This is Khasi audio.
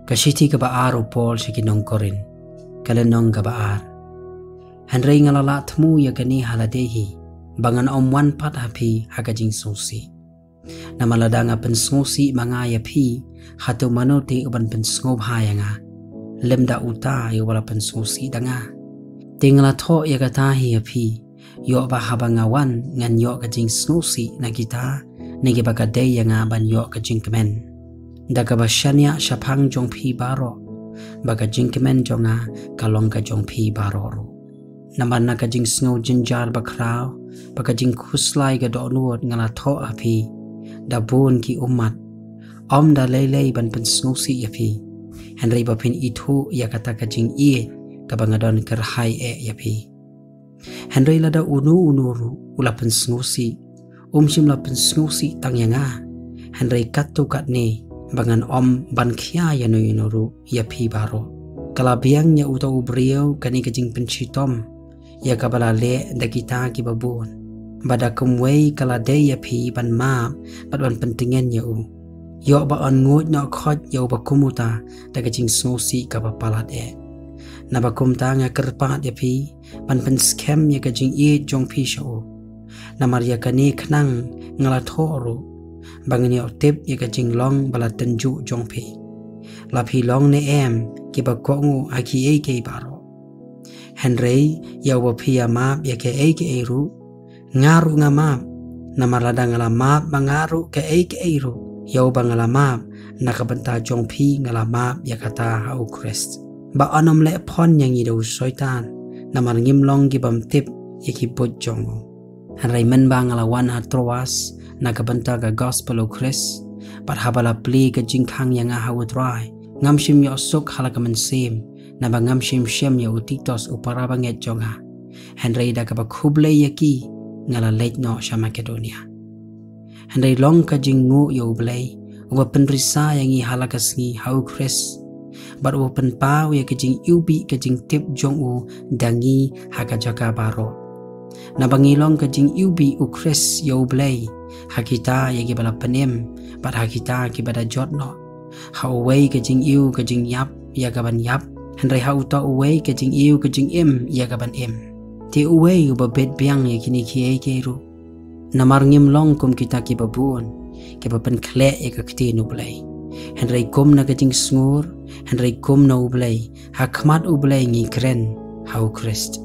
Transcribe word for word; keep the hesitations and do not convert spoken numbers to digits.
Ka shithi kaba ar u Paul sha ki nong Korinth, ka lynnong kaba ar. Hynrei nga la lah thmu ïa kane ha lade hi, ba ngan ym wan pat ha phi ha ka jingsngewsih. Namar lada nga pynsngewsih ma nga ïa phi, hato mano te u ban pynsngewbha ïa nga, lymda uta ïa uba la pynsngewsih da nga? Te nga la thoh ïa kata hi ïa phi, ïoh ba haba nga wan ngan ïoh ka jingsngewsih na kita, ne kiba ka dei ïa nga ban ïoh ka jingkmen. Da kaba shaniah shaphang jong phi baroh, ba ka jingkmen jong nga ka long ka jong phi baroh ruh. Namar na ka jingsngew jynjar bakhraw, ba ka jingkhuslai ka dohnud nga la thoh ha phi da bun ki ummat, ym da lei lei ban pynsngewsih ïa phi, hynrei ba phin ithuh ïa kata ka jingïeit kaba nga don kyrhai eh ïa phi. Hynrei lada uno uno ruh u la pynsngewsih, um shym la pynsngewsih tang ïa nga, hynrei katto katne, ba ngan ym ban khia ïa no ïa no ruh ïa phi baroh. Ka la biang ïa uta u briew kane ka jingpynshitom ïa kaba la leh da kita kiba bun, ba da kumwei ka la dei ïa phi ban map bad ban pyntngen ïa u. Ïoh ba yn nguid noh khoit ïa uba kum uta da ka jingsngewsih kaba palat eh. Naba kumta nga kyrpad ïa phi ban pynskhem ïa ka jingïeit jong phi sha u. Namar ïa kane khnang nga la thoh ruh, ba ngin ïoh tip ïa ka jinglong ba la tynjuh jong phi, la phi long ne em kiba kohnguh ha kiei kiei baroh. Hynrei ïa uba phi ïa map ïa kaei kaei ruh, nga ruh nga map. Namar lada nga la map ma nga ruh kaei kaei ruh, ïa uba nga la map na ka bynta jong phi nga la map ïa kata ha u Khrist, ba yn ym leh phon ïa ngi da u Soitan, namar ngim long ki bym tip ïa ki buit jong u. Hynrei mynba nga la wan ha Troas na ka bynta ka gospel u Khrist, bad haba la plie ka jingkhang ïa nga ha u Trai, ngam shym ïoh suk ha la ka mynsiem, naba ngam shym shem ïa u Titus u para bangeit jong nga. Hynrei da kaba khublei ïa ki, nga la leit noh sha Makedonia. Hynrei long ka jingnguh ïa U Blei, uba pynrisa ïa ngi ha la ka sngi ha u Khrist, bad uba pynpaw ïa ka jingiwbih ka jingtip jong u da ngi ha ka jaka baroh. Naba ngi long ka jingiwbih u Khrist ïa U Blei, ha kita ïa kiba la pynim, bad ha kita kiba da jot noh. Ha uwei ka jingïew ka jingïap ïa ka ban ïap, hynrei ha uta uwei ka jingïew ka jingim ïa ka ban im. Te uwei uba bit biang ïa kine kiei kiei ruh. Namar ngim long kum kita kiba bun, kiba pynkhleh ïa ka ktien U Blei, hynrei kum na ka jingsngur, hynrei kum na U Blei, ha khmat U Blei ngi kren ha u Khrist.